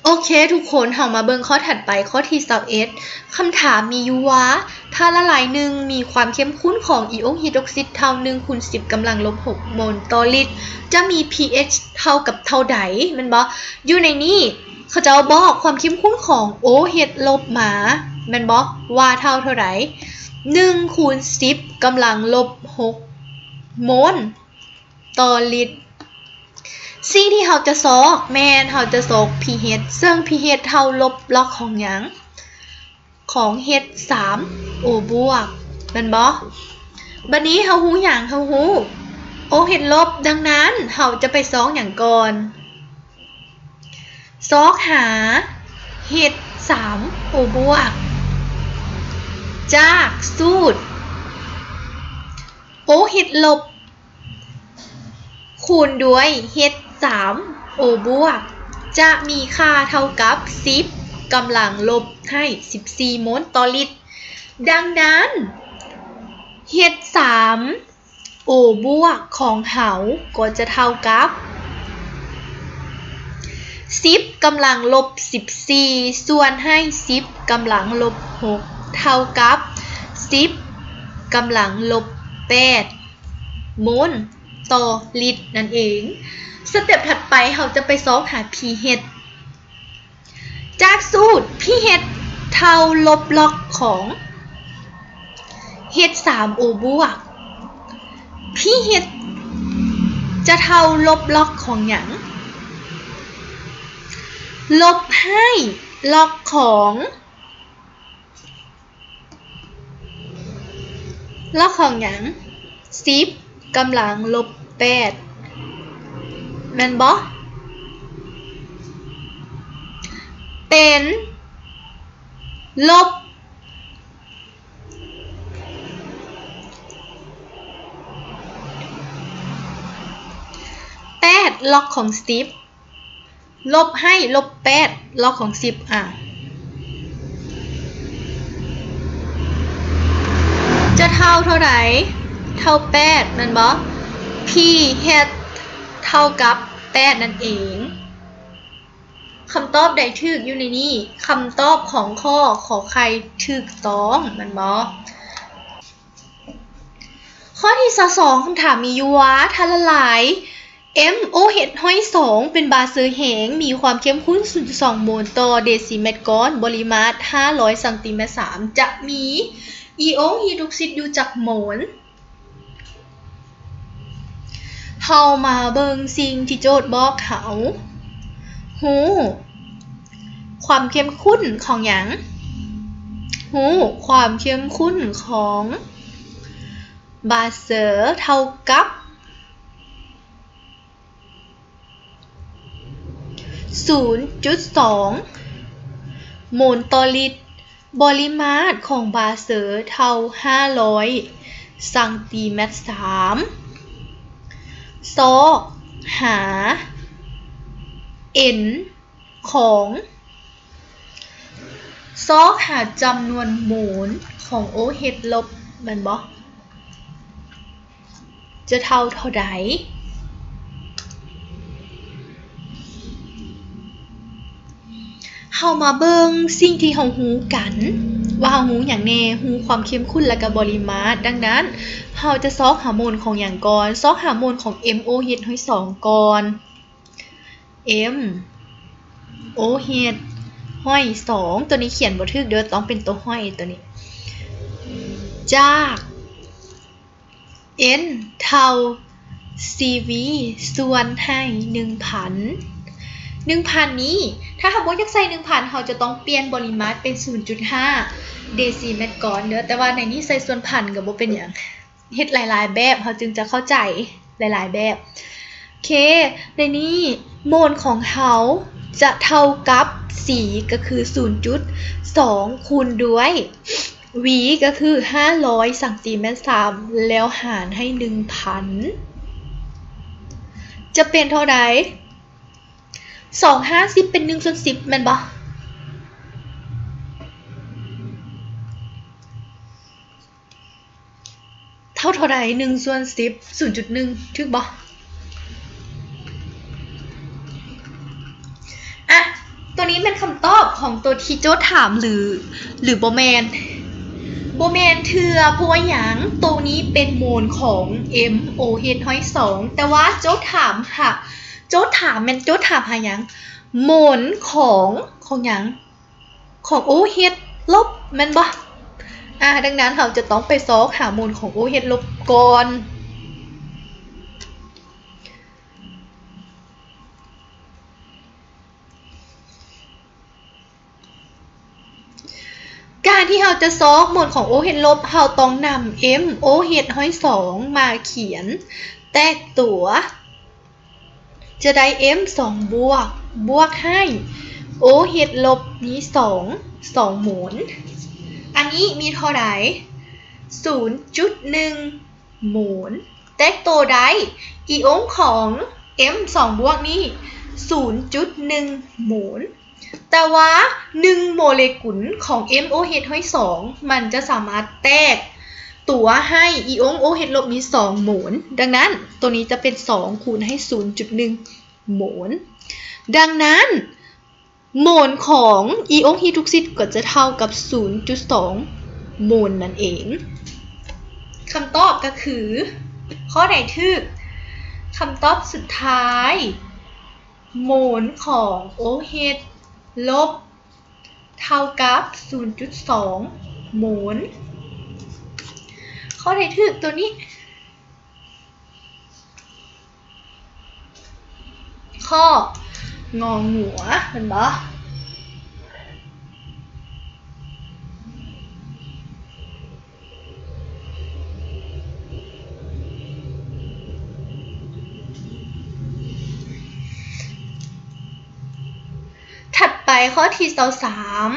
ໂອເຄທຸກຄົນ, ເຮົາມາເບິ່ງຂໍ້ຖັດໄປ, ຂໍ້ທີຊາວເອັດ. ຄຳຖາມມີຢູ່ວ່າ ຖ້າລະລາຍໜຶ່ງມີຄວາມເຂັ້ມຂຸ້ນຂອງອີອົງຮີດຣອກຊິດເທົ່າໜຶ່ງຄູນສິບກຳລັງລົບຫົກໂມນຕໍ່ລິດ ຈະມີ pH ເທົ່າກັບເທົ່າໃດ, ແມ່ນບໍ່? ຢູ່ໃນນີ້ເຂົາເຈົ້າບອກຄວາມເຂັ້ມຂຸ້ນຂອງໂອເອັດລົບມາ, ແມ່ນບໍ່? ວ່າເທົ່າເທົ່າໃດ? ໜຶ່ງຄູນສິບກຳລັງລົບຫົກໂມນຕໍ່ລິດ. ສິ່ງທີ່ເຮົາຈະຊອກແມ່ນເຮົາຈະຊອກ pH ເຊິ່ງ pH ເທົ່າລົບລັອກຂອງຫຍັງ? ຂອງ H ສາມ O ບວກ ແມ່ນບໍ່? ບັດນີ້ເຮົາຮູ້ຫຍັງ? ເຮົາຮູ້ O H ລົບ, ດັ່ງນັ້ນເຮົາຈະໄປຊອກຫຍັງກ່ອນ? ຊອກຫາ H ສາມ O ບວກ ຈາກສູດ O H ລົບ ຄູນດ້ວຍ H ສາມ O ບວກ ຈະມີຄ່າເທົ່າກັບສິບກຳລັງລົບໃຫ້ສິບສີ່ໂມນຕໍ່ລິດ. ດັ່ງນັ້ນ H ສາມ O ບວກຂອງເຮົາກໍຈະເທົ່າກັບສິບກຳລັງລົບສິບສີ່ ສ່ວນໃຫ້ສິບກຳລັງລົບຫົກ ເທົ່າກັບສິບກຳລັງລົບແປດໂມນຕໍ່ລິດນັ້ນເອງ. ສະເຕັບຖັດໄປເຮົາຈະໄປຊອກຫາ pH. ຈາກສູດ pH ເທົ່າລົບລັອກຂອງ H ສາມ O ບວກ pH ຈະເທົ່າລົບລັອກຂອງຫຍັງ? ລົບໃຫ້ລັອກຂອງ ລັອກຂອງຫຍັງ? ສິບກຳລັງລົບແປດ ແມ່ນບໍ່? ເປັນລົບແປດລັອກຂອງສິບ ລົບໃຫ້ລົບແປດລັອກຂອງສິບ ອາ ຈະເທົ່າເທົ່າໃດ? ເທົ່າແປດ ແມ່ນບໍ່? pH ເທົ່າກັບແປດນັ້ນເອງ. ຄຳຕອບໃດຖືກຢູ່ໃນນີ້? ຄຳຕອບຂອງຂໍ້ ຂໍໄຂ່ ຖືກຕ້ອງ ແມ່ນບໍ່? ຂໍ້ທີຊາວສອງ ຄຳຖາມມີຢູ່ວ່າ ຖ້າລະລາຍ MOH ຮ້ອຍສອງ ເປັນບາເຊີແຮງ ມີຄວາມເຂັ້ມຂຸ້ນ ສູນຈຸດສອງໂມນຕໍ່ເດຊີແມັດກ້ອນ ບໍລິມາດ ຫ້າຮ້ອຍຊັງຕີແມັດສາມ ຈະມີອີອົງຮີດຣອກຊິດຢູ່ຈັກໂມນ? ເຮົາມາເບິ່ງສິ່ງທີ່ໂຈດບອກເຮົາ. ຮູ້ຄວາມເຂັ້ມຂຸ້ນຂອງຫຍັງ? ຮູ້ຄວາມເຂັ້ມຂຸ້ນຂອງບາເຊີເທົ່າກັບ ສູນຈຸດສອງໂມນຕໍ່ລິດ. ບໍລິມາດຂອງບາເຊີເທົ່າຫ້າຮ້ອຍຊັງຕີແມັດສາມ. ຊອກຫາ N ຂອງ ຊອກຫາຈຳນວນໂມນຂອງ OH ລົບ ແມ່ນບໍ່? ຈະເທົ່າເທົ່າໃດ? ເຮົາມາເບິ່ງສິ່ງທີ່ເຮົາຮູ້ກັນ ວ່າເຮົາຮູ້ຫຍັງແດ່? ຮູ້ຄວາມເຂັ້ມຂຸ້ນ ແລະ ກະບໍລິມາດ. ດັ່ງນັ້ນ ເຮົາຈະຊອກຫາໂມນຂອງຫຍັງກ່ອນ? ຊອກຫາໂມນຂອງ MOH ຮ້ອຍສອງ ກ່ອນ. MOH ຮ້ອຍສອງ ຕົວນີ້ຂຽນບໍ່ຖືກເດີ ຕ້ອງເປັນຕົວຫ້ອຍຕົວນີ້ ຈາກ N ເທົ່າ CV ສ່ວນໃຫ້ໜຶ່ງພັນ. ໜຶ່ງພັນນີ້ ຖ້າເຮົາບໍ່ຢາກໃສ່ໜຶ່ງພັນ ເຮົາຈະຕ້ອງປ່ຽນບໍລິມາດເປັນສູນຈຸດຫ້າເດຊີແມັດກ້ອນເດີ ແຕ່ວ່າໃນນີ້ໃສ່ສ່ວນພັນກໍບໍ່ເປັນຫຍັງ. ເຮັດຫຼາຍໆແບບ ເຮົາຈຶ່ງຈະເຂົ້າໃຈຫຼາຍໆແບບ. ໂອເຄ ໃນນີ້ໂມນຂອງເຮົາຈະເທົ່າກັບ C ກໍຄືສູນຈຸດສອງ ຄູນດ້ວຍ V ກໍຄືຫ້າຮ້ອຍຊັງຕີແມັດສາມ ແລ້ວຫານໃຫ້ໜຶ່ງພັນ ຈະເປັນເທົ່າໃດ? ສອງ ຫ້າ ສິບ ເປັນໜຶ່ງສ່ວນສິບ ແມ່ນບໍ່? ເທົ່າເທົ່າໃດ? ໜຶ່ງສ່ວນສິບ ສູນຈຸດໜຶ່ງ ຖືກບໍ່? ອະ ຕົວ ນີ້ແມ່ນຄຳຕອບຂອງໂຕທີ່ໂຈດຖາມຫຼື ຫຼືບໍ່ແມ່ນ? ບໍ່ແມ່ນເທື່ອ, ເພາະວ່າຫຍັງ? ໂຕນີ້ເປັນໂມນຂອງ MOH ຫ້ອຍສອງ, ແຕ່ວ່າໂຈດຖາມຫາ, ໂຈດຖາມແມ່ນໂຈດຖາມຫາຫຍັງ? ໂມນຂອງ, ຂອງຫຍັງ? ຂອງ OH ລົບ ແມ່ນບໍ່? ອາ, ດັ່ງນັ້ນເຮົາຈະຕ້ອງໄປຊອກຫາໂມນຂອງ OH ລົບກ່ອນ. ການທີ່ເຮົາຈະຊອກໂມນຂອງ OH ລົບ, ເຮົາຕ້ອງນຳ MOH ຫ້ອຍສອງມາຂຽນແຕກຕົວ ຈະໄດ້ M ສອງບວກ ບວກໃຫ້ OH ລົບມີສອງ ສອງໂມນ. ອັນນີ້ມີເທົ່າໃດ? ສູນຈຸດໜຶ່ງໂມນ. ແຕກໂຕໄດ້ອີອົງຂອງ M ສອງບວກນີ້ ສູນຈຸດໜຶ່ງໂມນ. ແຕ່ວ່າໜຶ່ງໂມເລກຸນຂອງ MOH ຫ້ອຍສອງ ມັນຈະສາມາດແຕກຕົວໃຫ້ອີອົງ OH ລົບມີສອງໂມນ. ດັ່ງນັ້ນ ໂຕນີ້ຈະເປັນສອງຄູນໃຫ້ສູນຈຸດໜຶ່ງໂມນ. ດັ່ງນັ້ນ ໂມນຂອງອີອົງຮີດຣອກຊິດກໍຈະເທົ່າກັບສູນຈຸດສອງໂມນນັ້ນເອງ. ຄຳຕອບກໍຄື ຂໍ້ໃດຖືກ? ຄຳຕອບສຸດທ້າຍ ໂມນຂອງ OH ລົບ ເທົ່າກັບສູນຈຸດສອງໂມນ. ຂໍ້ໃດຖືກໂຕນີ້? ຂໍ້ ງອງວ ແມ່ນບໍ່? ຖັດໄປຂໍ້ທີຊາວສາມ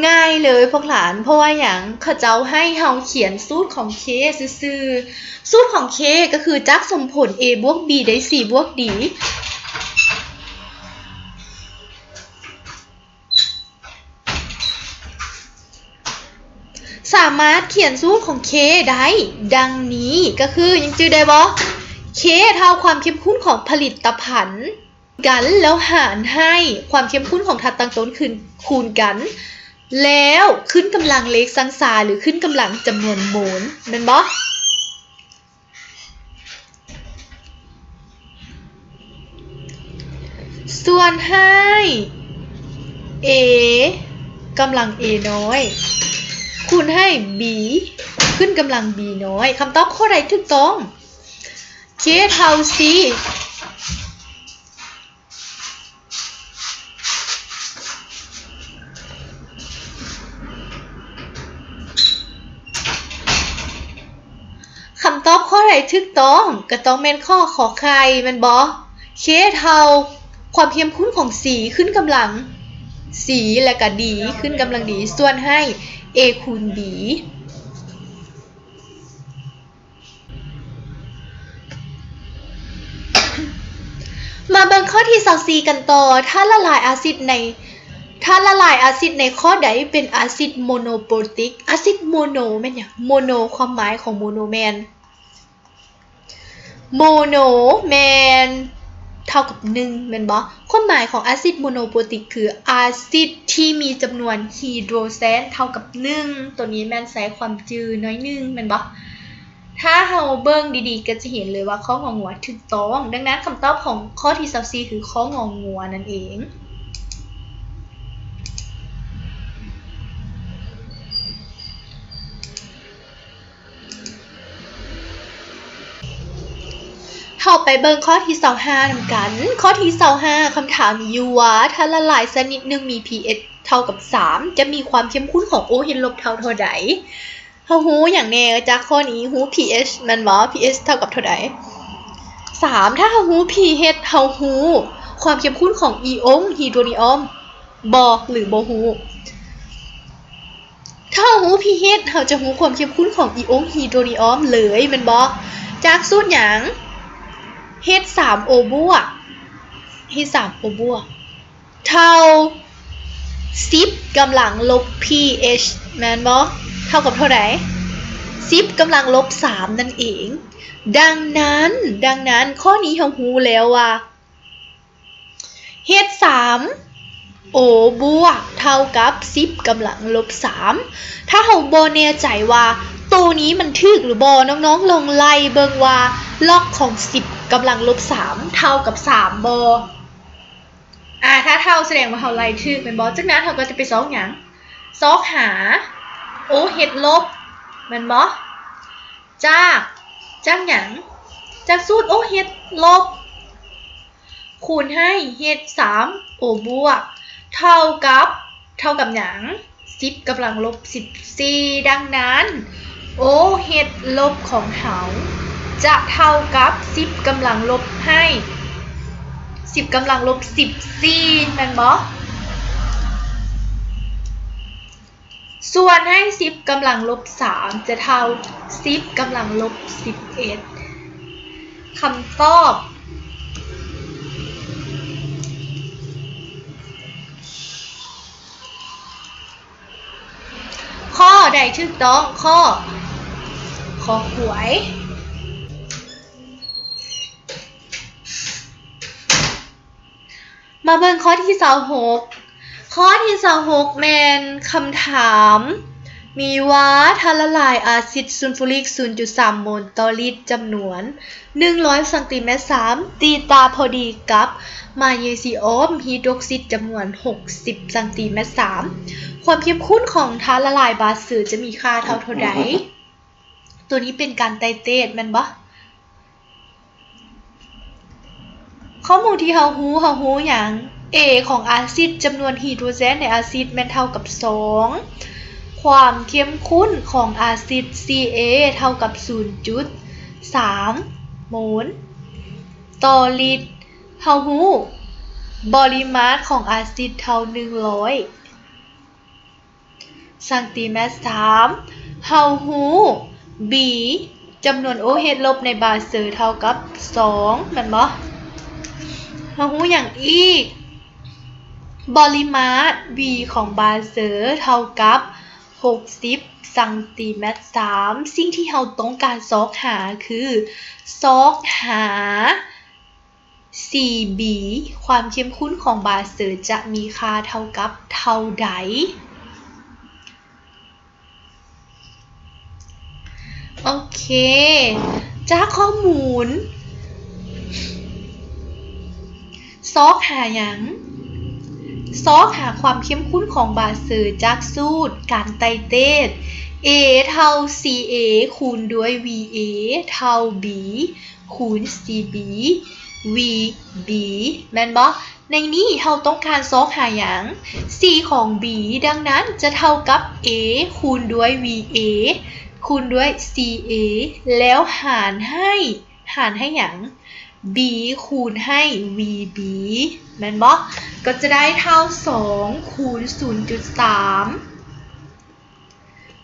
ງ່າຍເລີຍພວກຫຼານ, ເພາະວ່າຫຍັງ? ເຂົາເຈົ້າໃຫ້ເຮົາຂຽນສູດຂອງ K ຊື່ໆ. ສູດຂອງ K ກໍຄືຈາກສົມຜົນ A ບວກ B ໄດ້ C ບວກ D. ສາມາດຂຽນສູດຂອງ K ໄດ້ດັ່ງນີ້ ກໍຄື ຍັງຈື່ໄດ້ບໍ່? K ເທົ່າຄວາມເຂັ້ມຂຸ້ນຂອງຜະລິດຕະພັນກັນ ແລ້ວຫານໃຫ້ຄວາມເຂັ້ມຂຸ້ນຂອງທາດຕັ້ງຕົ້ນຂຶ້ນ ຄູນກັນ ແລ້ວຂຶ້ນກຳລັງເລກສັງສາ ຫຼື ຂຶ້ນກຳລັງຈຳນວນໂມນ ແມ່ນບໍ່? ສ່ວນໃຫ້ A ກຳລັງ A ນ້ອຍ ຄູນໃຫ້ B ຂຶ້ນກຳລັງ B ນ້ອຍ. ຄຳຕອບຂໍ້ໃດຖືກຕ້ອງ? K ເທົ່າ C. ຄຳຕອບຂໍ້ໃດຖືກຕ້ອງ? ກໍຕ້ອງແມ່ນຂໍ້ ຂໍໄຂ່ ແມ່ນບໍ່? K ເທົ່າຄວາມເຂັ້ມຂຸ້ນຂອງ C ຂຶ້ນກຳລັງ C ແລະກະ D ຂຶ້ນກຳລັງ D ສ່ວນໃຫ້ A ຄູນ B. ມາເບິ່ງຂໍ້ທີຊາວສີ່ກັນຕໍ່. ຖ້າລະລາຍອາຊິດໃນ, ຖ້າລະລາຍອາຊິດໃນຂໍ້ໃດເປັນອາຊິດໂມໂນໂປຣຕິກ? ອາຊິດໂມໂນແມ່ນຫຍັງ? ໂມໂນ ຄວາມໝາຍຂອງໂມໂນແມ່ນ ໂມໂນແມ່ນເທົ່າກັບໜຶ່ງ ແມ່ນບໍ່? ຄວາມໝາຍຂອງອາຊິດໂມໂນໂປຣຕິກຄືອາຊິດທີ່ມີຈຳນວນຮີໂດຣແຊນເທົ່າກັບໜຶ່ງ. ໂຕນີ້ແມ່ນໃຊ້ຄວາມຈື່ໜ້ອຍໜຶ່ງ ແມ່ນບໍ່? ຖ້າເຮົາເບິ່ງດີໆ ກໍຈະເຫັນເລີຍວ່າຂໍ້ງອງວຖືກຕ້ອງ. ດັ່ງນັ້ນ ຄຳຕອບຂອງຂໍ້ທີຊາວສີ່ ຄືຂໍ້ງອງວນັ້ນເອງ. ເຮົາໄປເບິ່ງຂໍ້ທີຊາວຫ້ານຳກັນ. ຂໍ້ທີຊາວຫ້າ ຄຳຖາມມີຢູ່ວ່າ ຖ້າລະລາຍຊະນິດໜຶ່ງມີ pH ເທົ່າກັບສາມ ຈະມີຄວາມເຂັ້ມຂຸ້ນຂອງ OH ລົບເທົ່າເທົ່າໃດ? ເຮົາຮູ້ຫຍັງແດ່ຈາກຂໍ້ນີ້? ຮູ້ pH ແມ່ນບໍ່? pH ເທົ່າກັບເທົ່າໃດ? ສາມ. ຖ້າເຮົາຮູ້ pH ເຮົາຮູ້ຄວາມເຂັ້ມຂຸ້ນຂອງອີອົງຮີໂດຣນີອອມບໍ່ ຫຼື ບໍ່ຮູ້? ຖ້າເຮົາຮູ້ pH ເຮົາຈະຮູ້ຄວາມເຂັ້ມຂຸ້ນຂອງອີອົງຮີໂດຣນີອອມເລີຍ ແມ່ນບໍ່? ຈາກສູດຫຍັງ? H ສາມ O ບວກ H ສາມ O ບວກ ເທົ່າສິບກຳລັງລົບ pH ແມ່ນບໍ່? ເທົ່າກັບເທົ່າໃດ? ສິບກຳລັງລົບສາມນັ້ນເອງ. ດັ່ງນັ້ນ, ດັ່ງນັ້ນ ຂໍ້ນີ້ເຮົາຮູ້ແລ້ວວ່າ H ສາມ O ບວກເທົ່າກັບສິບກຳລັງລົບສາມ. ຖ້າເຮົາບໍ່ແນ່ໃຈວ່າໂຕນີ້ມັນຖືກຫຼືບໍ່, ນ້ອງໆລອງໄລ່ເບິ່ງວ່າລັອກຂອງສິບກຳລັງລົບສາມເທົ່າກັບສາມບໍ່? ອາ ຖ້າເທົ່າສະແດງວ່າເຮົາໄລ່ຖືກແມ່ນບໍ່? ຈາກນັ້ນເຮົາກໍຈະໄປຊອກຫຍັງ? ຊອກຫາ O H ລົບ ແມ່ນບໍ່? ຈາກ ຈາກຫຍັງ? ຈາກສູດ O H ລົບ ຄູນໃຫ້ H ສາມ O ບວກ ເທົ່າກັບ ເທົ່າກັບຫຍັງ? ສິບກຳລັງລົບສິບສີ່. ດັ່ງນັ້ນ O H ລົບຂອງເຮົາຈະເທົ່າກັບສິບກຳລັງລົບໃຫ້ ສິບກຳລັງລົບສິບສີ່ ແມ່ນບໍ່? ສ່ວນໃຫ້ສິບກຳລັງລົບສາມຈະເທົ່າສິບກຳລັງລົບສິບເອັດ. ຄຳຕອບ ຂໍ້ໃດຖືກຕ້ອງ? ຂໍ້ ຂໍ້ຄວາຍ. ມາເບິ່ງຂໍ້ທີຊາວຫົກ. ຂໍ້ທີຊາວຫົກແມ່ນຄຳຖາມ ມີວ່າທາດລະລາຍອາຊິດຊູນຟູຣິກສູນຈຸດສາມໂມນຕໍ່ລິດ ຈຳນວນໜຶ່ງຮ້ອຍຊັງຕີແມັດສາມ ຕີຕາພໍດີກັບມາເນຊີອອມຮີໂດຣອກຊິດຈຳນວນຫົກສິບຊັງຕີແມັດສາມ ຄວາມເຂັ້ມຂຸ້ນຂອງທາດລະລາຍບາເຊີຈະມີຄ່າເທົ່າເທົ່າໃດ? ໂຕນີ້ເປັນການໄຕເຕດແມ່ນບໍ່? ຂໍ້ມູນທີ່ເຮົາຮູ້, ເຮົາຮູ້ຫຍັງ? A ຂອງອາຊິດ, ຈຳນວນຮີໂດຣເຈນໃນອາຊິດແມ່ນເທົ່າກັບສອງ, ຄວາມເຂັ້ມຂຸ້ນຂອງອາຊິດ C A ເທົ່າກັບສູນຈຸດສາມໂມນຕໍ່ລິດ. ເຮົາຮູ້ບໍລິມາດຂອງອາຊິດເທົ່າໜຶ່ງຮ້ອຍ ຊັງຕີແມັດສາມ. ເຮົາຮູ້ B ຈຳນວນໂອເຮັດລົບໃນບາເຊີເທົ່າກັບສອງ ແມ່ນບໍ່? ເຮົາຮູ້ຫຍັງອີກ? ບໍລິມາດ B ຂອງບາເຊີເທົ່າກັບຫົກສິບຊັງຕີແມັດສາມ. ສິ່ງທີ່ເຮົາຕ້ອງການຊອກຫາຄື ຊອກຫາ C B ຄວາມເຂັ້ມຂຸ້ນຂອງບາເຊີຈະມີຄ່າເທົ່າກັບເທົ່າໃດ? ໂອເຄ ຈາກຂໍ້ມູນ ຊອກຫາຫຍັງ? ຊອກຫາຄວາມເຂັ້ມຂຸ້ນຂອງບາເຊີຈາກສູດການໄຕເຕດ A ເທົ່າ C A ຄູນດ້ວຍ V A ເທົ່າ B ຄູນ C B V B ແມ່ນບໍ່? ໃນນີ້ເຮົາຕ້ອງການຊອກຫາຫຍັງ? C ຂອງ B ດັ່ງນັ້ນຈະເທົ່າກັບ A ຄູນດ້ວຍ V A ຄູນດ້ວຍ C A ແລ້ວຫານໃຫ້ ຫານໃຫ້ຫຍັງ? B ຄູນໃຫ້ V B ແມ່ນບໍ່? ກໍຈະໄດ້ເທົ່າສອງຄູນສູນຈຸດສາມ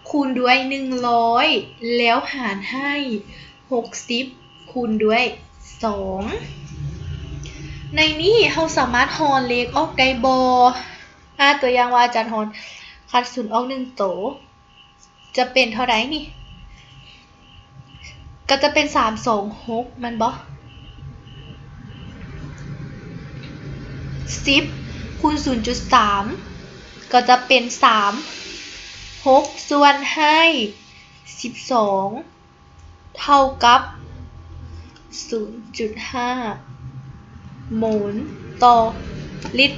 ຄູນດ້ວຍໜຶ່ງຮ້ອຍ ແລ້ວຫານໃຫ້ຫົກສິບຄູນດ້ວຍສອງ. ໃນນີ້ເຮົາສາມາດຮ່ອນເລກອອກໄດ້ບໍ່? ອາ ຕົວຢ່າງວ່າອາຈານຮ່ອນ ຄັດສູນອອກໜຶ່ງໂຕ ຈະເປັນເທົ່າໃດນີ້? ກໍຈະເປັນສາມສອງຫົກ ແມ່ນບໍ່? ສິບຄູນສູນຈຸດສາມ ກໍຈະເປັນສາມ ຫົກສ່ວນໃຫ້ສິບສອງ ເທົ່າກັບສູນຈຸດຫ້າໂມນຕໍ່ລິດ.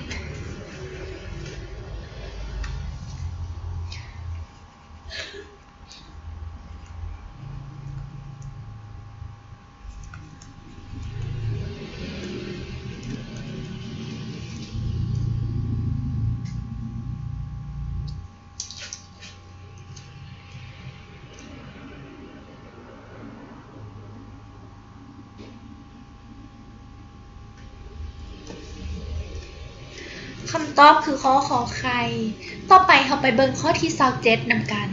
ຄຳຕອບຄືຂໍ້ ຂໍໄຂ່. ຕໍ່ໄປເຮົາໄປເບິ່ງຂໍ້ທີຊາວເຈັດນຳກັນ.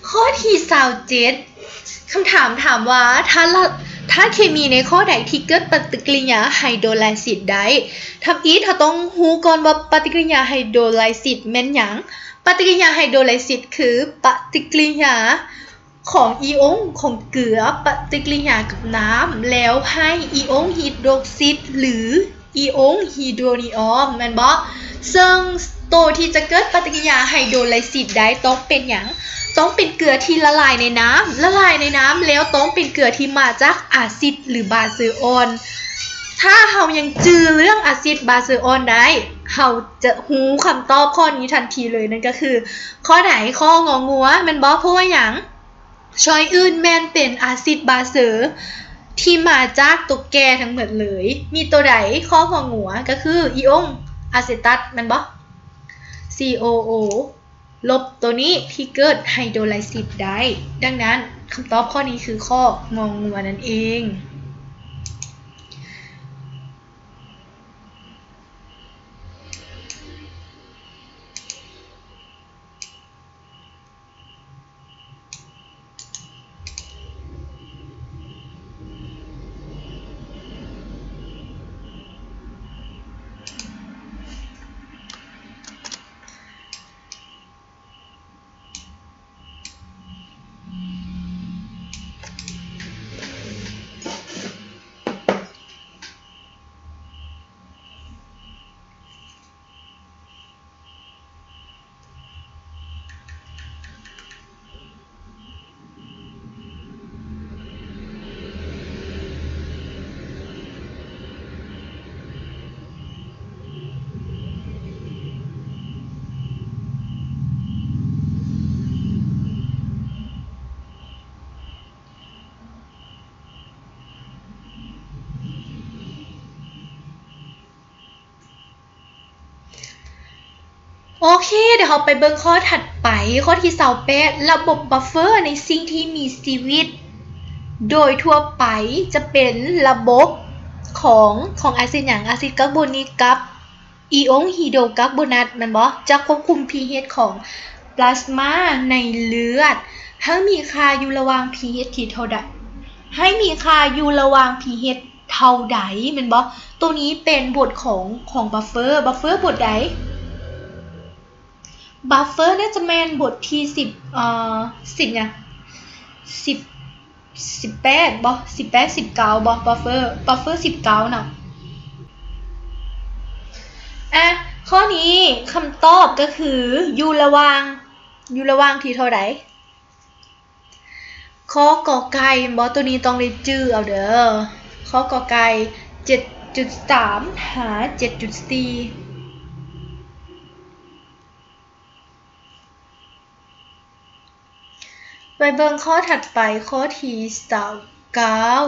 ຂໍ້ທີຊາວເຈັດ ຄຳຖາມຖາມວ່າ ທາດລະ ທ ທາດເຄມີໃນຂໍ້ໃດທີ່ເກີດປະຕິກິລິຍາໄຮໂດຣໄລຊິດໄດ້? ທຳອິດເຮົາຕ້ອງຮູ້ກ່ອນວ່າປະຕິກິລິຍາໄຮໂດຣໄລຊິດແມ່ນຫຍັງ. ປະຕິກິລິຍາໄຮໂດຣໄລຊິດຄືປະຕິກິລິຍາຂອງອີອົງຂອງເກືອປະຕິກິລິຍາກັບນ້ຳ ແລ້ວໃຫ້ອີອົງຮີໂດຣຊິດ ຫຼື ອີອົງຮີໂດຣນີອອມ ແມ່ນບໍ່? ເຊິ່ງໂຕທີ່ຈະເກີດປະຕິກິລິຍາໄຮໂດຣໄລຊິດໄດ້ຕ້ອງເປັນຫຍັງ? ຕ້ອງເປັນເກືອທີ່ລະລາຍໃນນ້ຳ, ລະລາຍໃນນ້ຳແລ້ວຕ້ອງເປັນເກືອທີ່ມາຈາກອາຊິດ ຫຼື ບາເຊີອ່ອນ. ຖ້າເຮົາຍັງຈື່ເລື່ອງອາຊິດບາເຊີອ່ອນໄດ້, ເຮົາຈະຮູ້ຄຳຕອບຂໍ້ນີ້ທັນທີເລີຍ, ນັ້ນກໍຄືຂໍ້ໃດ? ຂໍ້ງໍງົວ ແມ່ນບໍ່? ເພາະວ່າຫຍັງ? ຊ້ອຍອື່ນແມ່ນເປັນອາຊິດບາເຊີທີ່ມາຈາກຕົວແກ່ທັງໝົດເລີຍ. ມີຕົວໃດ? ຂໍ້ງໍງົວ ກໍຄືອີອົງອາເຊຕັດ ແມ່ນບໍ່? ຊີໂອໂອ ລົບຕົວນີ້ທີ່ເກີດໄຮໂດຣໄລຊິດໄດ້. ດັ່ງນັ້ນ, ຄຳຕອບຂໍ້ນີ້ຄືຂໍ້ງໍງົວນັ້ນເອງ. ໂອເຄ, ດຽວເຮົາໄປເບິ່ງຂໍ້ຖັດໄປ, ຂໍ້ທີຊາວແປດ ລະບົບບັບເຟີໃນສິ່ງທີ່ມີຊີວິດໂດຍທົ່ວໄປຈະເປັນລະບົບຂອງ, ຂອງອາຊິດຫຍັງ? ອາຊິດກາໂບນິກກັບອີອົງຮີໂດຣກາໂບນັດ ແມ່ນບໍ່? ຈະຄວບຄຸມ pH ຂອງປລາສມາໃນເລືອດ ໃຫ້ມີຄ່າຢູ່ລະຫວ່າງ pH ທີ່ເທົ່າໃດ? ໃຫ້ມີຄ່າຢູ່ລະຫວ່າງ pH ເທົ່າໃດ ແມ່ນບໍ່? ໂຕນີ້ເປັນບົດຂອງ, ຂອງບັບເຟີ, ບັບເຟີບົດໃດ? ບັບເຟີໜ້າຈະແມ່ນບົດທີສິບ, ເອີ, ສິບຫຍັງ? ສິບ, ສິບແປດບໍ? ສິບແປດ ສິບເກົ້າບໍ? ບັບເຟີ, ບັບເຟີສິບເກົ້າເນາະ. ອະ, ຂໍ້ນີ້ຄຳຕອບກໍຄືຢູ່ລະຫວ່າງ, ຢູ່ລະຫວ່າງທີ່ເທົ່າໃດ? ຂໍ້ ກ ໄກ່ ແມ່ນບໍ່? ໂຕນີ້ຕ້ອງໄດ້ຈື່ເອົາເດີ. ຂໍ້ ກ ໄກ່ ເຈັດຈຸດສາມ ຫາ ເຈັດຈຸດສີ່. ໄປເບິ່ງຂໍ້ຖັດໄປ, ຂໍ້ທີຊາວເກົ້າ.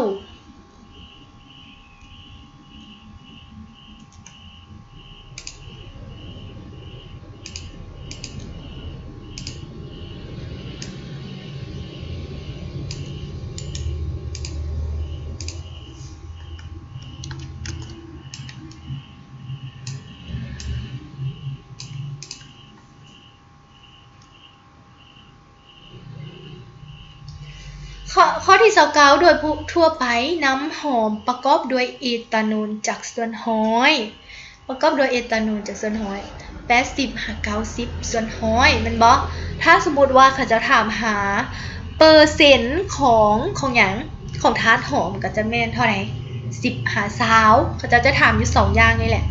ຂໍ້ ຂໍ້ທີຊາວເກົ້າ ໂດຍທົ່ວໄປ ນ້ຳຫອມປະກອບດ້ວຍເອຕາໂນນຈັກສ່ວນຮ້ອຍ ປະກອບດ້ວຍເອຕາໂນນຈັກສ່ວນຮ້ອຍ? ແປດສິບ ຫາ ເກົ້າສິບສ່ວນຮ້ອຍ ແມ່ນບໍ່? ຖ້າສົມມຸດວ່າເຂົາເຈົ້າຖາມຫາເປີເຊັນຂອງ, ຂອງຫຍັງ? ຂອງທາດຫອມ ກໍຈະແມ່ນເທົ່າໃດ? ສິບ ຫາ ຊາວ ເຂົາເຈົ້າຈະຖາມຢູ່ສອງຢ່າງນີ້ແຫຼະ.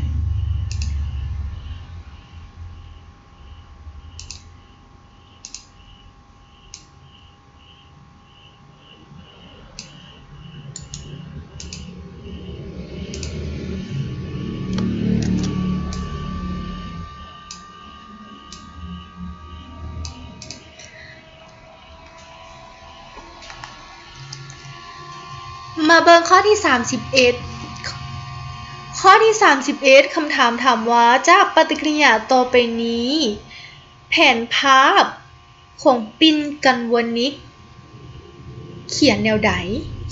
ມາເບິ່ງຂໍ້ທີສາມສິບເອັດ. ຂໍ້ທີສາມສິບເອັດ ຄຳຖາມຖາມວ່າ ຈາກປະຕິກິລິຍາຕໍ່ໄປນີ້ ແຜນພາບຂອງປິ່ນກັນວານິກຂຽນແນວໃດ?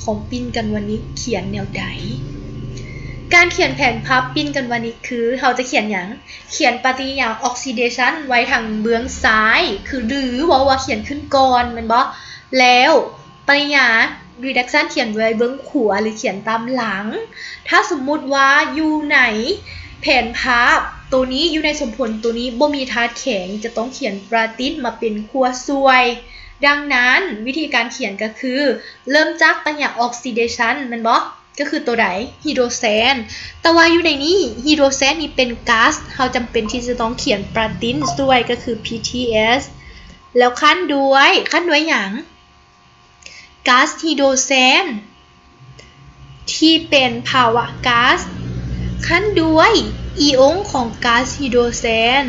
ຂອງປິ່ນກັນວານິກຂຽນແນວໃດ? ການຂຽນແຜນພາບປິ່ນກັນວານິກຄື ເຮົາຈະຂຽນຫຍັງ? ຂຽນປະຕິກິລິຍາອອກຊີເດຊັນໄວ້ທາງເບື້ອງຊ້າຍ ຄື ຫຼື ເວົ້າວ່າຂຽນຂຶ້ນກ່ອນ ແມ່ນບໍ່? ແລ້ວປະຕິກິລິຍາ reduction ຂຽນໄວ້ເບື້ອງຂວາ ຫຼື ຂຽນຕາມຫຼັງ. ຖ້າສົມມຸດວ່າຢູ່ໃນແຜນພາບໂຕນີ້ ຢູ່ໃນສົມຜົນໂຕນີ້ບໍ່ມີທາດແຂງ ຈະຕ້ອງຂຽນປາຕິນມາເປັນຂົ້ວຊ່ວຍ. ດັ່ງນັ້ນ ວິທີການຂຽນກໍຄື ເລີ່ມຈາກໄລຍະ oxidation ແມ່ນບໍ່? ກໍຄືໂຕໃດ? ຮີໂດຣແຊນ. ແຕ່ວ່າຢູ່ໃນນີ້ ຮີໂດຣແຊນນີ້ເປັນກາສ ເຮົາຈຳເປັນທີ່ຈະຕ້ອງຂຽນປາຕິນຊ່ວຍ ກໍຄື PTS ແລ້ວຂັ້ນດ້ວຍ ຂັ້ນດ້ວຍຫຍັງ? ກາສຮີໂດຣແຊນ ທີ່ເປັນພາວະກາສ ຂັ້ນດ້ວຍອີອົງຂອງກາສຮີໂດຣແຊນ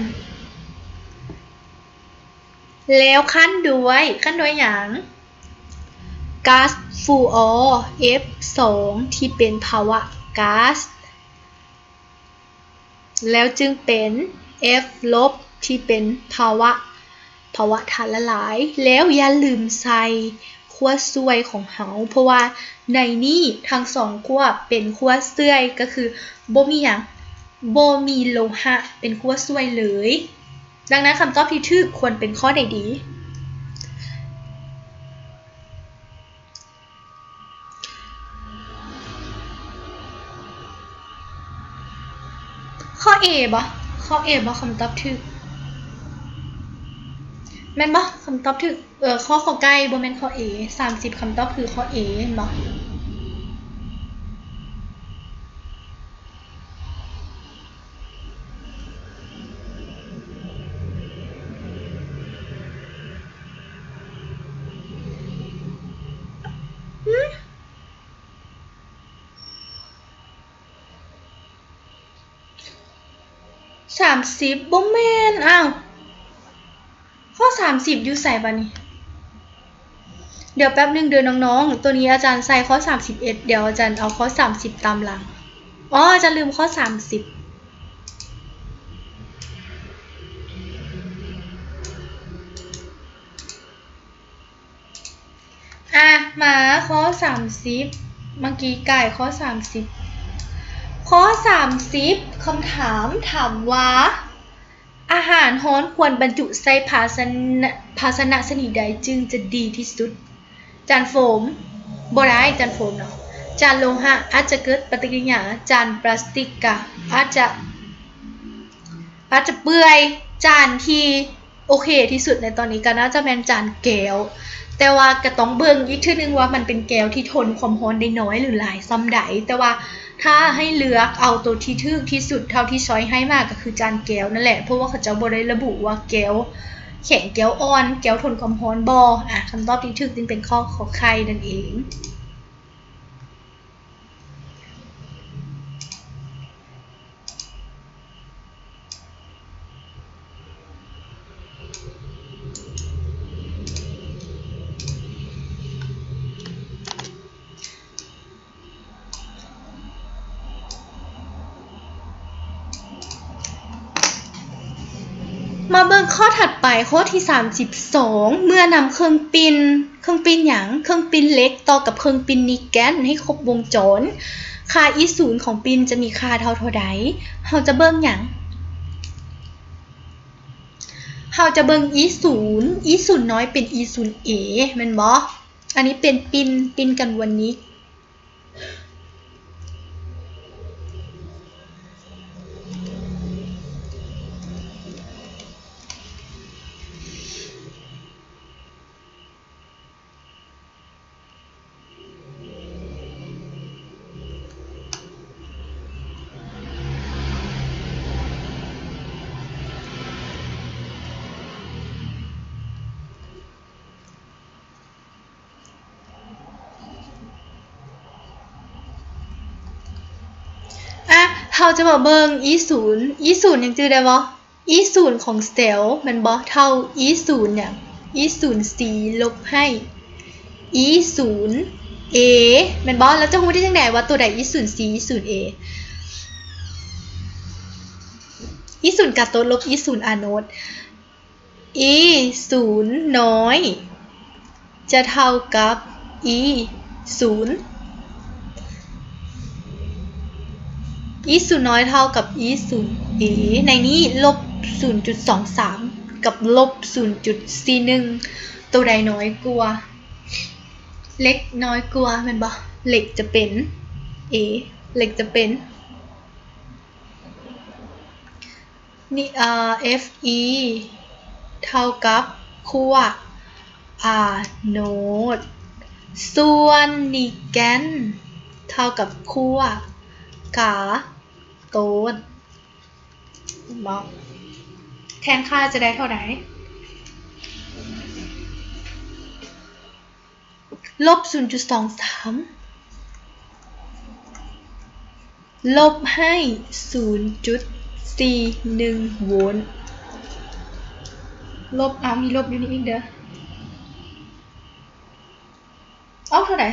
ແລ້ວຂັ້ນດ້ວຍ ຂັ້ນດ້ວຍຫຍັງ? ກາສຟູອໍ F ສອງ ທີ່ເປັນພາວະກາສ ແລ້ວຈຶ່ງເປັນ F ລົບ ທີ່ເປັນພາວະ ພາວະທາດລະລາຍ. ແລ້ວຢ່າລືມໃສ່ຂົ້ວຊ່ວຍຂອງເຮົາ ເພາະວ່າໃນນີ້ທັງສອງຂົ້ວເປັນຂົ້ວເຊື່ອຍ ກໍຄືບໍ່ມີຫຍັງ ບໍ່ມີໂລຫະເປັນຂົ້ວຊ່ວຍເລີຍ. ດັ່ງນັ້ນຄຳຕອບທີ່ຖືກຄວນເປັນຂໍ້ໃດດີ? ຂໍ້ A ບໍ່? ຂໍ້ A ບໍ່? ຄຳຕອບຖືກ ແມ່ນບໍ່? ຄຳຕອບຖືກ ເອີ ຂໍ້ ຂໍ້ໄກ່ ບໍ່ແມ່ນຂໍ້ A ສາມສິບ ຄຳຕອບຄືຂໍ້ A ແມ່ນບໍ່? ສາມສິບ ບໍ່ແມ່ນ ອ້າວ ຂໍ້ສາມສິບຢູ່ໃສບາດນີ້? ດຽວແປັບໜຶ່ງເດີນ້ອງໆ ໂຕນີ້ອາຈານໃສ່ຂໍ້ສາມສິບເອັດ ດຽວອາຈານເອົາຂໍ້ສາມສິບຕາມຫຼັງ. ອໍ ອາຈານລືມຂໍ້ສາມສິບ. ອ່ະ ມາຂໍ້ສາມສິບ ເມື່ອກີ້ກ່າຍຂໍ້ສາມສິບ. ຂໍ້ສາມສິບ ຄຳຖາມ ຖາມວ່າ ອາຫານຮ້ອນຄວນບັນຈຸໃສ່ພາຊະນະ ພາຊະນະຊະນິດໃດຈຶ່ງຈະດີທີ່ສຸດ? ຈານໂຟມ? ບໍ່ໄດ້ ຈານໂຟມເນາະ. ຈານໂລຫະອາດຈະເກີດປະຕິກິລິຍາ, ຈານປລາສຕິກກະອາດຈະ ອາດຈະເປື່ອຍ. ຈານທີ່ ໂອເຄທີ່ສຸດໃນຕອນນີ້ກໍໜ້າຈະແມ່ນຈານແກ້ວ, ແຕ່ວ່າກໍຕ້ອງເບິ່ງອີກເທື່ອໜຶ່ງວ່າມັນເປັນແກ້ວທີ່ທົນຄວາມຮ້ອນໄດ້ໜ້ອຍ ຫຼື ຫຼາຍສ່ຳໃດ. ແຕ່ວ່າຖ້າໃຫ້ເລືອກເອົາໂຕທີ່ຖືກທີ່ສຸດເທົ່າທີ່ຊ້ອຍໃຫ້ມາກໍຄືຈານແກ້ວນັ້ນແຫຼະ, ເພາະວ່າເຂົາເຈົ້າບໍ່ໄດ້ລະບຸວ່າແກ້ວແຂງ, ແກ້ວອ່ອນ, ແກ້ວທົນຄວາມຮ້ອນບໍ່. ອາ, ຄຳຕອບທີ່ຖືກຈຶ່ງເປັນຂໍ້ ຂໍໄຂ່ ນັ້ນເອງ. ມາເບິ່ງຂໍ້ຖັດໄປ, ຂໍ້ທີສາມສິບສອງ ເມື່ອນຳເຄື່ອງປິ່ນ, ເຄື່ອງປິ່ນຫຍັງ? ເຄື່ອງປິ່ນເຫຼັກຕໍ່ກັບເຄື່ອງປິ່ນນິກແກນໃຫ້ຄົບວົງຈອນ, ຄ່າ E ສູນຂອງປິ່ນຈະມີຄ່າເທົ່າເທົ່າໃດ? ເຮົາຈະເບິ່ງຫຍັງ? ເຮົາຈະເບິ່ງ E ສູນ, E ສູນນ້ອຍເປັນ E ສູນ A ແມ່ນບໍ່? ອັນນີ້ເປັນປິ່ນ, ປິ່ນກັນວະນິກ. ອະ ເຮົາຈະມາເບິ່ງ E ສູນ, E ສູນຍັງຈື່ໄດ້ບໍ່? E ສູນຂອງແຊວແມ່ນບໍ່ ເທົ່າ E ສູນຫຍັງ? E ສູນ C ລົບໃຫ້ E ສູນ A ແມ່ນບໍ່? ແລ້ວຈະຮູ້ໄດ້ຈັ່ງໃດວ່າໂຕໃດ E ສູນ C, E ສູນ A? E ສູນກາໂຕດລົບ E ສູນອາໂນດ. E ສູນນ້ອຍຈະເທົ່າກັບ E ສູນ, E ສູນນ້ອຍເທົ່າກັບ E ສູນ A. ໃນນີ້ລົບສູນຈຸດສອງສາມກັບລົບສູນຈຸດສີ່ໜຶ່ງ ໂຕໃດນ້ອຍກວ່າ? ເຫຼັກນ້ອຍກວ່າແມ່ນບໍ່? ເຫຼັກຈະເປັນ A ເຫຼັກຈະເປັນ ນີ້ ເອີ Fe ເທົ່າກັບຂົ້ວອາໂນດ ສ່ວນນິກແກນເທົ່າກັບຂົ້ວກາໂຕດ ເຫັນບໍ່? ແທນຄ່າຈະໄດ້ເທົ່າໃດ? ລົບສູນຈຸດສອງສາມ ລົບໃຫ້ສູນຈຸດສີ່ໜຶ່ງໂວນ ລົບ ເອົາ ມີລົບຢູ່ນີ້ອີກເດີ ອອກເທົ່າໃດ?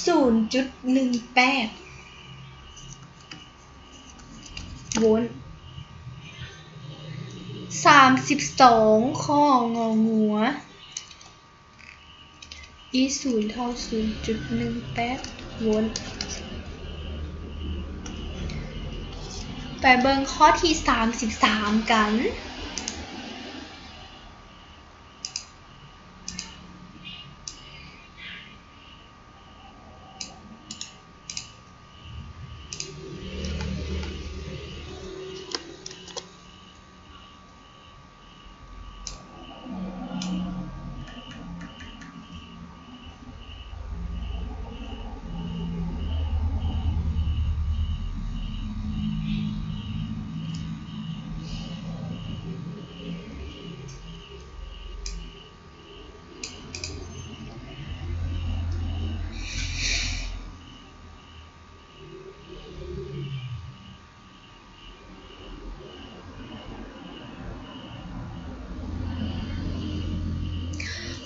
ສູນຈຸດໜຶ່ງແປດ ໂວນ ສາມສິບສອງ ຂໍ້ ງ ງົວ E ສູນເທົ່າສູນຈຸດໜຶ່ງແປດໂວນ ໄປເບິ່ງຂໍ້ທີສາມສິບສາມກັນ.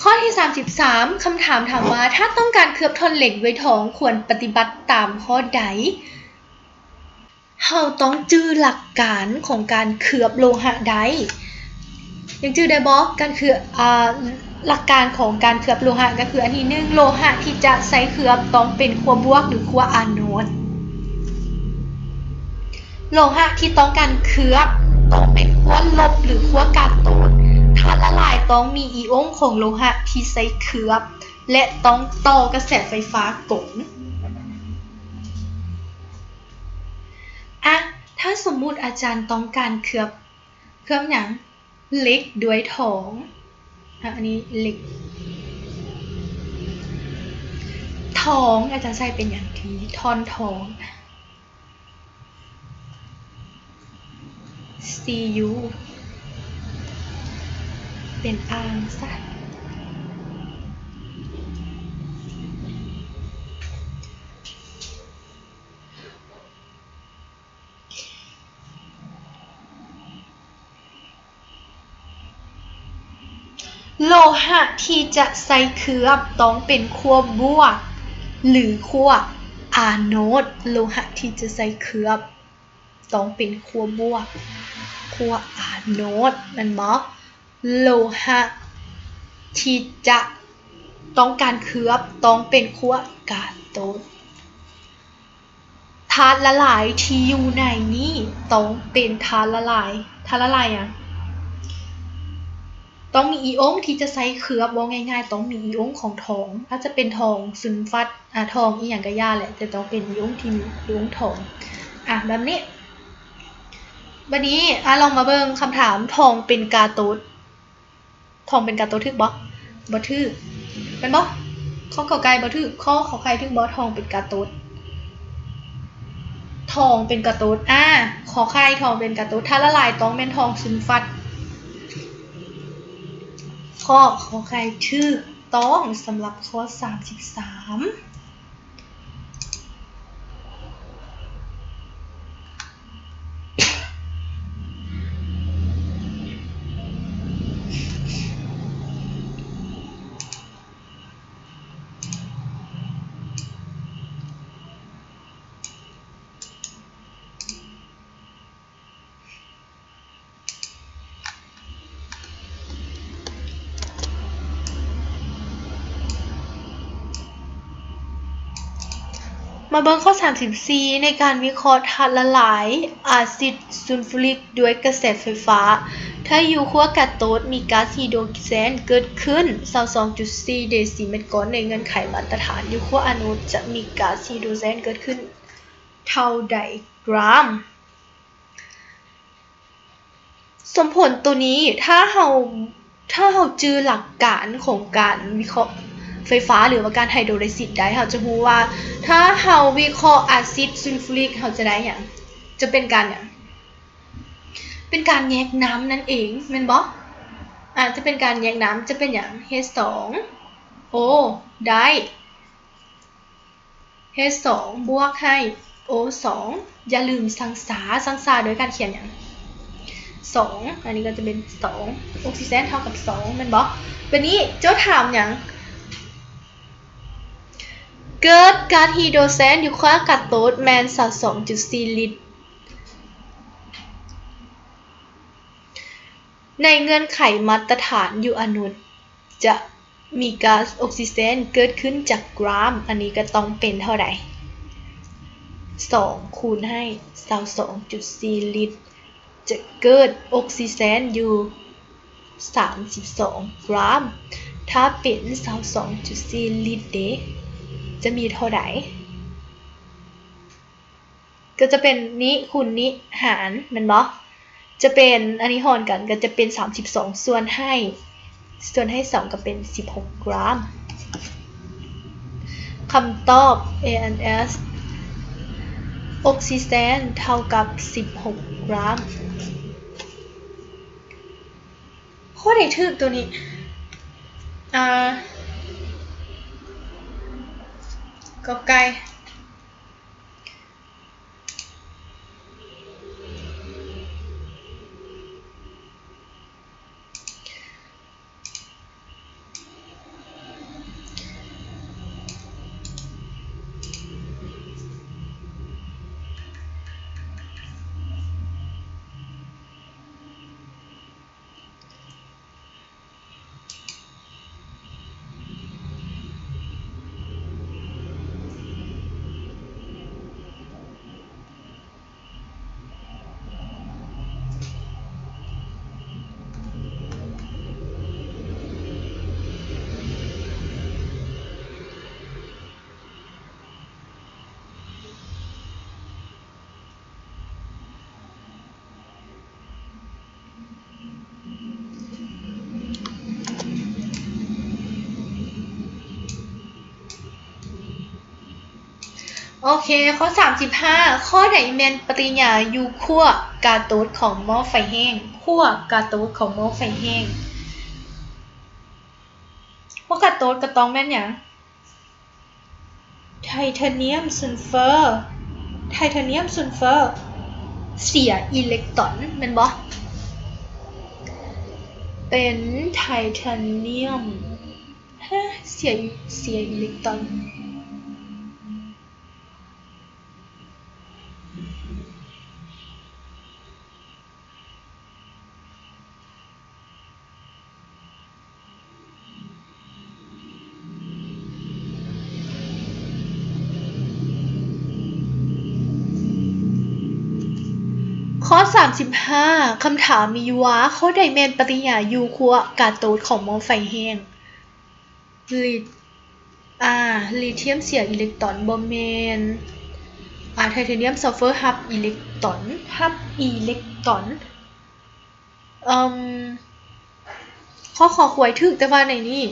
ຂໍ້ທີສາມສິບສາມ ຄຳຖາມຖາມວ່າ ຖ້າຕ້ອງການເຄືອບທ່ອນເຫຼັກດ້ວຍທອງ ຄວນປະຕິບັດຕາມຂໍ້ໃດ? ເຮົາຕ້ອງຈື່ຫຼັກການຂອງການເຄືອບໂລຫະໄດ້. ຍັງຈື່ໄດ້ບໍ່? ການເຄືອບ ອາ ຫຼັກການຂອງການເຄືອບໂລຫະກໍຄື ອັນທີໜຶ່ງ ໂລຫະທີ່ຈະໃຊ້ເຄືອບຕ້ອງເປັນຂົ້ວບວກ ຫຼື ຂົ້ວອາໂນດ. ໂລຫະທີ່ຕ້ອງການເຄືອບຕ້ອງເປັນຂົ້ວລົບ ຫຼື ຂົ້ວກາໂຕດ. ທາດລະລາຍຕ້ອງມີອີອົງຂອງໂລຫະທີ່ໃຊ້ເຄືອບ ແລະ ຕ້ອງຕໍ່ກະແສໄຟຟ້າກົງ. ອະ ຖ້າສົມມຸດອາຈານຕ້ອງການເຄືອບ ເຄືອບຫຍັງ? ເຫຼັກດ້ວຍທອງ. ອະ ອັນນີ້ເຫຼັກ ທອງ ອາຈານໃສ່ເປັນຫຍັງ? ທີ ທ່ອນທອງ Cu ເປັນອ່າງຊະ. ໂລຫະທີ່ຈະໃສ່ເຄືອບຕ້ອງເປັນຂົ້ວບວກ ຫຼື ຂົ້ວອາໂນດ. ໂລຫະທີ່ຈະໃສ່ເຄືອບຕ້ອງເປັນຂົ້ວບວກ ຂົ້ວອາໂນດ ແມ່ນບໍ່? ໂລຫະທີ່ຈະຕ້ອງການເຄືອບຕ້ອງເປັນຂົ້ວກາໂຕດ. ທາດລະລາຍທີ່ຢູ່ໃນນີ້ຕ້ອງເປັນທາດລະລາຍ ທາດລະລາຍຫຍັງ? ຕ້ອງມີອີອົງທີ່ຈະໃຊ້ເຄືອບ, ເວົ້າງ່າຍໆ ຕ້ອງມີອີອົງຂອງທອງ, ອາດຈະເປັນທອງຊຸນຟັດ ອາ ທອງອີ່ຫຍັງກະຢ່າແຫຼະ, ແຕ່ຕ້ອງເປັນອີອົງທີ່ມີອີອົງທອງ. ອາ ແບບນີ້. ບາດນີ້ ອາ ລອງມາເບິ່ງຄຳຖາມ ທອງເປັນກາໂຕດ. ທອງເປັນກາໂຕດຖືກບໍ່? ບໍ່ຖືກ ແມ່ນບໍ່? ຂໍ້ ກ ໄກ່ ບໍ່ຖືກ. ຂໍ້ ຂ ໄຂ່ ຖືກບໍ່? ທອງເປັນກາໂຕດ. ທອງເປັນກາໂຕດ. ອາ ຂ ໄຂ່ ທອງເປັນກາໂຕດ. ທາດລະລາຍຕ້ອງແມ່ນທອງຊຸນຟັດ. ຂໍ້ ຂ ໄຂ່ ຖືກຕ້ອງສຳລັບຂໍ້ສາມສິບສາມ. ມາເບິ່ງຂໍ້ສາມສິບສີ່ ໃນການວິເຄາະທາດລະລາຍອາຊິດຊູນຟູຣິກດ້ວຍກະແສໄຟຟ້າ ຖ້າຢູ່ຂົ້ວກາໂຕດມີກາສຮີໂດຣແຊນເກີດຂຶ້ນ ຊາວສອງຈຸດສີ່ເດຊີແມັດກ້ອນ ໃນເງື່ອນໄຂມາດຕະຖານ ຢູ່ຂົ້ວອາໂນດຈະມີກາສຮີໂດຣແຊນເກີດຂຶ້ນເທົ່າໃດກຣາມ? ສົມຜົນໂຕນີ້ ຖ້າເຮົາ ຖ້າເຮົາຈື່ຫຼັກການຂອງການວິເຄາະໄຟຟ້າ ຫຼືວ່າການໄຮໂດຣໄລຊິດໄດ້ ເຮົາຈະຮູ້ວ່າ ຖ້າເຮົາວິເຄາະອາຊິດຊູນຟູຣິກ ເຮົາຈະໄດ້ຫຍັງ? ຈະເປັນການຫຍັງ? ເປັນການແຍກນ້ຳນັ້ນເອງ ແມ່ນບໍ່? ອາ ຈະເປັນການແຍກນ້ຳ ຈະເປັນຫຍັງ? ເອັດສອງໂອ ໄດ້ ເອັດສອງບວກໃຫ້ໂອສອງ ຢ່າລືມສັງສາ ສັງສາໂດຍການຂຽນຫຍັງ? ສອງ ອັນນີ້ກໍຈະເປັນສອງ ອົກຊີເຈນເທົ່າກັບສອງ ແມ່ນບໍ່? ບາດນີ້ໂຈດຖາມຫຍັງ? ເກີດກາສຮີໂດຣແຊນຢູ່ຂົ້ວກາໂຕດແມ່ນຊາວສອງຈຸດສີ່ລິດ ໃນເງື່ອນໄຂມາດຕະຖານຢູ່ອາໂນດ ຈະມີກາສອົກຊີເຈນເກີດຂຶ້ນຈັກກຣາມ? ອັນນີ້ກໍຕ້ອງເປັນເທົ່າໃດ? ສອງຄູນໃຫ້ຊາວສອງຈຸດສີ່ລິດ ຈະເກີດອົກຊີເຈນຢູ່ສາມສິບສອງກຣາມ. ຖ້າເປັນຊາວສອງຈຸດສີ່ລິດເດ ຈະມີເທົ່າໃດ? ກໍຈະເປັນນີ້ຄູນນີ້ຫານ ແມ່ນບໍ່? ຈະເປັນ ອັນນີ້ຫອນກັນ ກໍຈະເປັນສາມສິບສອງສ່ວນໃຫ້ ສ່ວນໃຫ້ສອງ ກໍເປັນສິບຫົກກຣາມ. ຄຳຕອບ ເອ ແອນ ເອສ ອົກຊີເຈນເທົ່າກັບສິບຫົກກຣາມ. ຂໍ້ໃດຖືກໂຕນີ້? ອາ ກ.ໄກ່. ໂອເຄ ຂໍ້ສາມສິບຫ້າ ຂໍ້ໃດແມ່ນປະຕິກິລິຍາຢູ່ຂົ້ວກາໂຕດຂອງໝໍ້ໄຟແຫ້ງ? ຂົ້ວກາໂຕດຂອງໝໍ້ໄຟແຫ້ງ. ພວກກາໂຕດກໍຕ້ອງແມ່ນຫຍັງ? ໄທເທນຽມຊູນເຟີ. ໄທເທນຽມຊູນເຟີເສຍອີເລັກຕຣອນ ແມ່ນບໍ່? ເປັນໄທເທນຽມ ຮະ ເສຍ ເສຍອີເລັກຕຣອນ. ຂໍ້ສາມສິບຫ້າ ຄຳຖາມມີຢູ່ວ່າ ຂໍ້ໃດແມ່ນປະຕິກິລິຍາຢູ່ຂົ້ວກາໂຕດຂອງໝໍ້ໄຟແຫ້ງ? ລິ ອາ ລິທຽມເສຍອີເລັກຕຣອນ ບໍ່ແມ່ນ ອາ ໄທເທນຽມຊັລເຟີຮັບອີເລັກຕຣອນ ຮັບອີເລັກຕຣອນ. ເອີ່ມ ຂໍ້ ຄ ຄວາຍ ຖືກ ແຕ່ວ່າໃນນີ້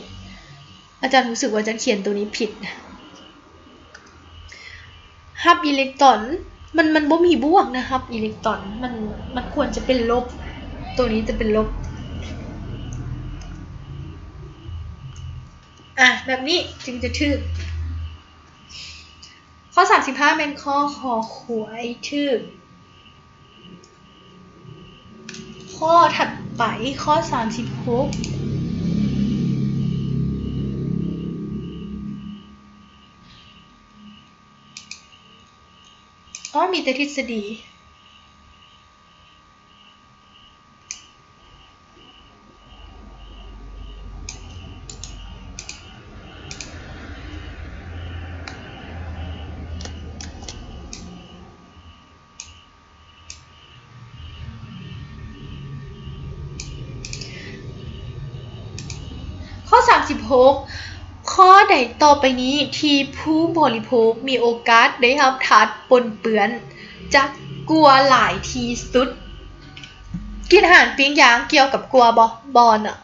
ອາຈານຮູ້ສຶກວ່າອາຈານຂຽນໂຕນີ້ຜິດ. ຮັບອີເລັກຕຣອນ ມັນ ມັນບໍ່ມີບວກນະ ຮັບອີເລັກຕຣອນ ມັນ ມັນຄວນຈະເປັນລົບ ໂຕນີ້ຈະເປັນລົບ. ອາ ແບບນີ້ຈຶ່ງຈະຖືກ. ຂໍ້ສາມສິບຫ້າແມ່ນຂໍ້ ຄ ຄວາຍ ຖືກ. ຂໍ້ຖັດໄປ ຂໍ້ສາມສິບຫົກ ອໍ ມີແຕ່ທິດສະດີ. ເ ສິບຫົກ ຂໍ້ໃດຕໍ່ໄປນີ້ທີ່ຜູ້ບໍລິໂພກມີໂອກາດໄດ້ຮັບທາດປົນເປື້ອນຈະກົວຫຼາຍທີ່ສຸດ? ກິນອາຫານປີ້ງຍ່າງກ່ຽວກັບກົວບໍ່? ບໍ່ເນາະ.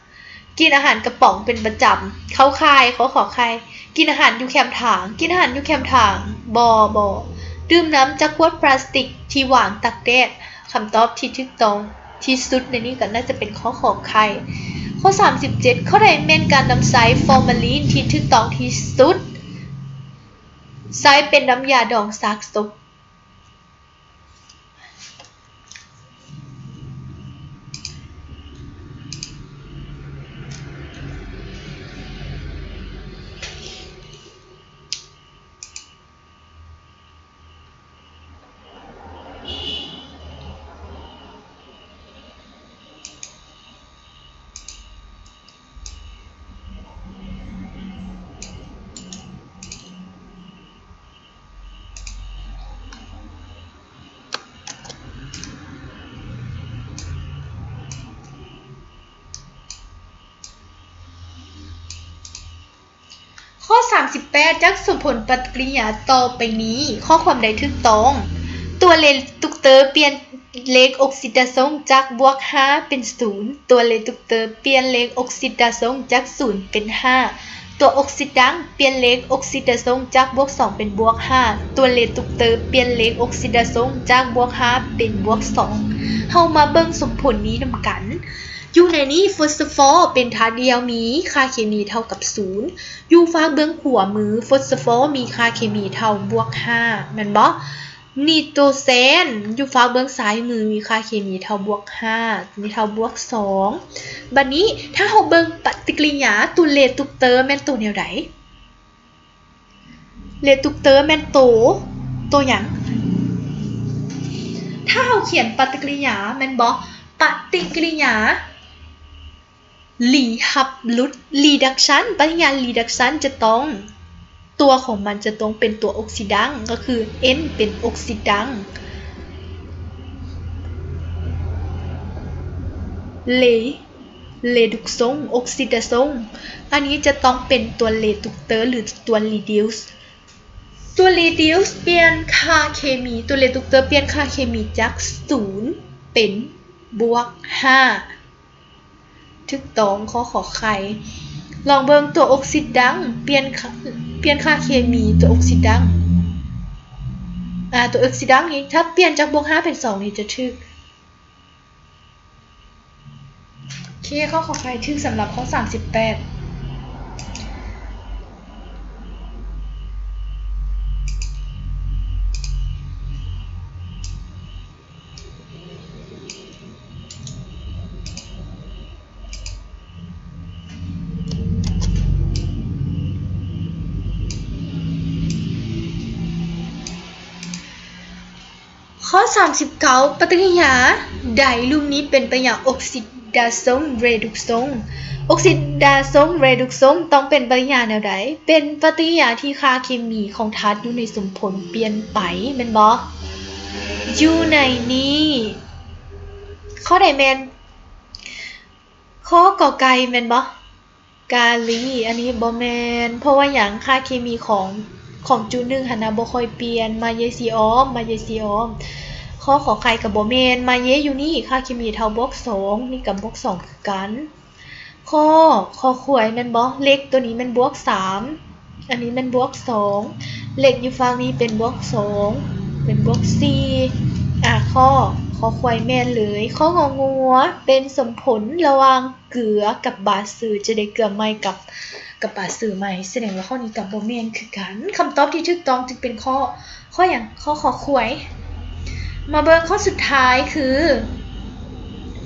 ກິນອາຫານກະປ໋ອງເປັນປະຈຳ ເຂົ້າຂ່າຍ ຂໍ້ ຂໍໄຂ່ ກິນອາຫານຢູ່ແຄມທາງ ກິນອາຫານຢູ່ແຄມທາງ ບໍ່ ບໍ່ ດື່ມນ້ຳຈາກຂວດພລາສຕິກທີ່ວາງຕາກແດດ. ຄຳຕອບທີ່ຖືກຕ້ອງທີ່ສຸດໃນນີ້ກໍໜ້າຈະເປັນຂໍ້ ຂໍໄຂ່. ຂໍ້ສາມສິບເຈັດ ຂໍ້ໃດແມ່ນການນຳໃຊ້ຟໍມາລີນທີ່ຖືກຕ້ອງທີ່ສຸດ? ໃຊ້ເປັນນ້ຳຢາດອງຊາກສົບ. ຂໍ້ສາມສິບແປດ ຈາກສົມຜົນປະຕິກິລິຍາຕໍ່ໄປນີ້ ຂໍ້ຄວາມໃດຖືກຕ້ອງ? ຕົວເລຕຸກເຕີປ່ຽນເລກອົກຊິດາຊົງຈາກບວກຫ້າເປັນສູນ, ຕົວເລຕຸກເຕີປ່ຽນເລກອົກຊິດາຊົງຈາກສູນເປັນຫ້າ, ຕົວອົກຊິດດັງປ່ຽນເລກອົກຊິດາຊົງຈາກບວກສອງເປັນບວກຫ້າ, ຕົວເລຕຸກເຕີປ່ຽນເລກອົກຊິດາຊົງຈາກບວກຫ້າເປັນບວກສອງ. ເຮົາມາເບິ່ງສົມຜົນນີ້ນຳກັນ. ຢູ່ໃນນີ້ ໂຟສຟໍເປັນທາດດ່ຽວ ມີຄ່າເຄມີເທົ່າກັບສູນ. ຢູ່ຟາກເບື້ອງຂວາມື ໂຟສຟໍມີຄ່າເຄມີເທົ່າບວກຫ້າ ແມ່ນບໍ່? ນີໂຕແຊນຢູ່ຟາກເບື້ອງຊ້າຍມື ມີຄ່າເຄມີເທົ່າບວກຫ້າ ມີເທົ່າບວກສອງ. ບັດນີ້ ຖ້າເຮົາເບິ່ງປະຕິກິລິຍາ ຕົວເລຕຸກເຕີແມ່ນໂຕແນວໃດ? ເລຕຸກເຕີແມ່ນໂຕ ໂຕຫຍັງ? ຖ້າເຮົາຂຽນປະຕິກິລິຍາແມ່ນບໍ່? ປະຕິກິລິຍາ ຣີຮັບລຸດ ຣີດັກຊັນ ປະຕິກິລິຍາຣີດັກຊັນຈະຕ້ອງ ຕົວຂອງມັນຈະຕ້ອງເປັນຕົວອົກຊິດັງ ກໍຄືເອັນເປັນອົກຊິດັງ ເລ ເລດຸກຊົງ ອົກຊິດາຊົງ ອັນນີ້ຈະຕ້ອງເປັນຕົວເລຕຸກເຕີ ຫຼື ຕົວຣີດິວສ໌. ຕົວຣີດິວສ໌ປ່ຽນຄ່າເຄມີ ຕົວເລຕຸກເຕີປ່ຽນຄ່າເຄມີຈາກສູນເປັນບວກຫ້າ. ຖືກຕ້ອງ ຂໍ້ ຂໍໄຂ່. ລອງເບິ່ງຕົວອົກຊິດດັງ ປ່ຽນຄ່າ ປ່ຽນຄ່າເຄມີຕົວອົກຊິດດັງ ອາ ຕົວອົກຊິດດັງນີ້ ຖ້າປ່ຽນຈາກບວກຫ້າເປັນສອງນີ້ຈະຖືກ. ໂອເຄ ຂໍ້ ຂໍໄຂ່ ຖືກສຳລັບຂໍ້ສາມສິບແປດ. ຂໍ້ສາມສິບເກົ້າ ປະຕິກິລິຍາໃດລຸ່ມນີ້ເປັນປະຕິກິລິຍາອົກຊິດາຊົງເຣດຸກຊົງ? ອົກຊິດາຊົງເຣດຸກຊົງຕ້ອງເປັນປະຕິກິລິຍາແນວໃດ? ເປັນປະຕິກິລິຍາທີ່ຄ່າເຄມີຂອງທາດຢູ່ໃນສົມຜົນປ່ຽນໄປ ແມ່ນບໍ່? ຢູ່ໃນນີ້ ຂໍ້ໃດແມ່ນ? ຂໍ້ ກ ໄກ່ ແມ່ນບໍ່? ກາລີ ອັນນີ້ບໍ່ແມ່ນ. ເພາະວ່າຫຍັງ? ຄ່າເຄມີຂອງ ຂອງຈຸດໜຶ່ງຫັ້ນນະບໍ່ຄ່ອຍປ່ຽນ. ມາເຢຊີອອມ ມາເຢຊີອອມ. ຂໍ້ ຂໍໄຂ່ ກໍບໍ່ແມ່ນ. ມາເຢຢູ່ນີ້ ຄ່າເຄມີເທົ່າບວກສອງ ນີ້ກໍບວກສອງຄືກັນ. ຂໍ້ ຄອຄວາຍ ແມ່ນບໍ່? ເລກໂຕນີ້ແມ່ນບວກສາມ ອັນນີ້ແມ່ນບວກສອງ ເລກຢູ່ຝັ່ງນີ້ເປັນບວກສອງ ເປັນບວກສີ່. ອາ ຂໍ້ ຄອຄວາຍ ແມ່ນເລີຍ. ຂໍ້ ງໍງົວ ເປັນສົມຜົນລະຫວ່າງເກືອກັບບາຊື ຈະໄດ້ເກືອໃໝ່ກັບ ກັບບາຊືໃໝ່. ສະແດງວ່າຂໍ້ນີ້ກໍບໍ່ແມ່ນຄືກັນ. ຄຳຕອບທີ່ຖືກຕ້ອງຈຶ່ງເປັນຂໍ້ ຂໍ້ຫຍັງ? ຂໍ້ ຄອຄວາຍ. ມາເບິ່ງຂໍ້ສຸດທ້າຍຄື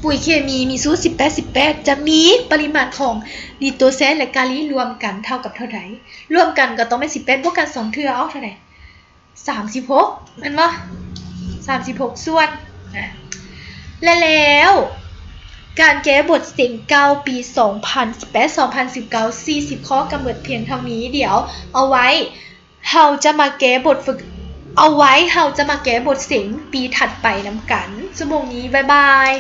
ປຸ໋ຍເຄມີມີສູດສິບແປດ ສິບແປດ ຈະມີປະລິມານຂອງນີໂຕແຊນ ແລະ ກາລີລວມກັນເທົ່າກັບເທົ່າໃດ? ລວມກັນກໍຕ້ອງແມ່ນສິບແປດບວກກັນສອງເທື່ອ ອອກເທົ່າໃດ? ສາມສິບຫົກ ແມ່ນບໍ່? ສາມສິບຫົກສ່ວນ ອາ ແລະ ແລ້ວ ການແກ້ບົດເສັງເກົ່າປີສອງພັນສິບແປດ ສອງພັນສິບເກົ້າ ສີ່ສິບຂໍ້ກໍໝົດພຽງເທົ່ານີ້. ດຽວເອົາໄວ້ ເຮົາຈະມາແກ້ບົດຝຶກ ເອົາໄວ້ເຮົາຈະມາແກ້ບົດເສັງປີຖັດໄປນຳກັນ. ຊົ່ວໂມງນີ້ ບາຍບາຍ.